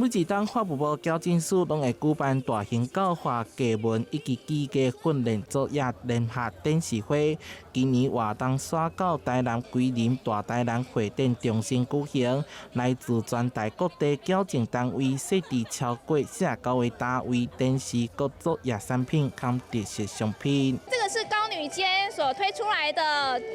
每一冬法務部矯正署攏會舉辦大型教化藝文以及技藝訓練作業聯合展示會。今年活動徙到台南龜林大台南會展中心舉行，來自全台各地矯正單位設置超過49個單位，展示各作業產品佮特色商品。這個是高女監所推出來的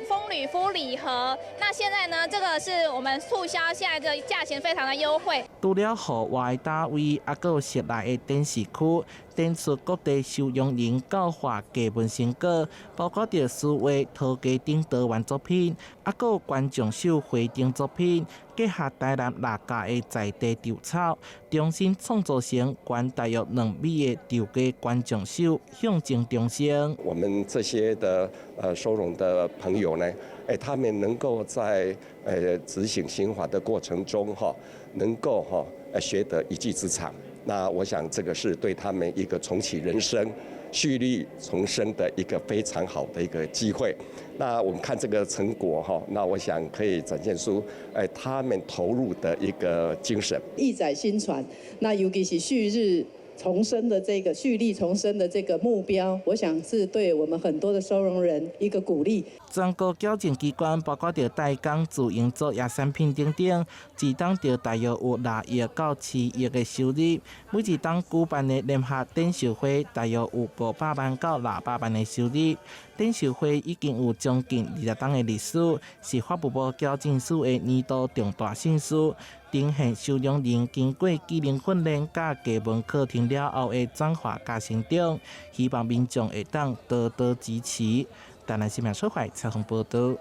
風呂敷禮盒，那現在呢，這個是我們促銷，現在的價錢非常的優惠。除了戶外單位，猶閣有室內的展示區，展出各地收容人教化藝文成果，包括著書畫、陶藝等多元作品，猶閣有觀眾手繪等作品，結合台南六甲的在地稻草，重新創作成懸大約2米的稻藝觀眾手，象徵重生。我們這些的收容的朋友呢，他們能夠在執行刑罰的過程中，哈，能夠哈學得一技之長，那我想這個是對他們一個重啟人生、蓄力重生的一個非常好的一個機會。那我們看這個成果哈，那我想可以展現出他們投入的一個精神。億載薪傳，那尤其是旭日重生的這個蓄力重生的這個目標，我想是對我們很多的收容人一個鼓勵。全國矯正機關包括著代工、自營作業產品等等，一冬就大約有6億到7億的收入。每一冬舉辦的聯合展售會，大約有500萬到600萬的收入。展售會已經有將近20冬的歷史，是法務部矯正署的年度重大盛事，呈現收容人經過技能訓練佮藝文課程了後的轉化佮成長，希望民眾會當多多支持。台南新聞出發採訪報道。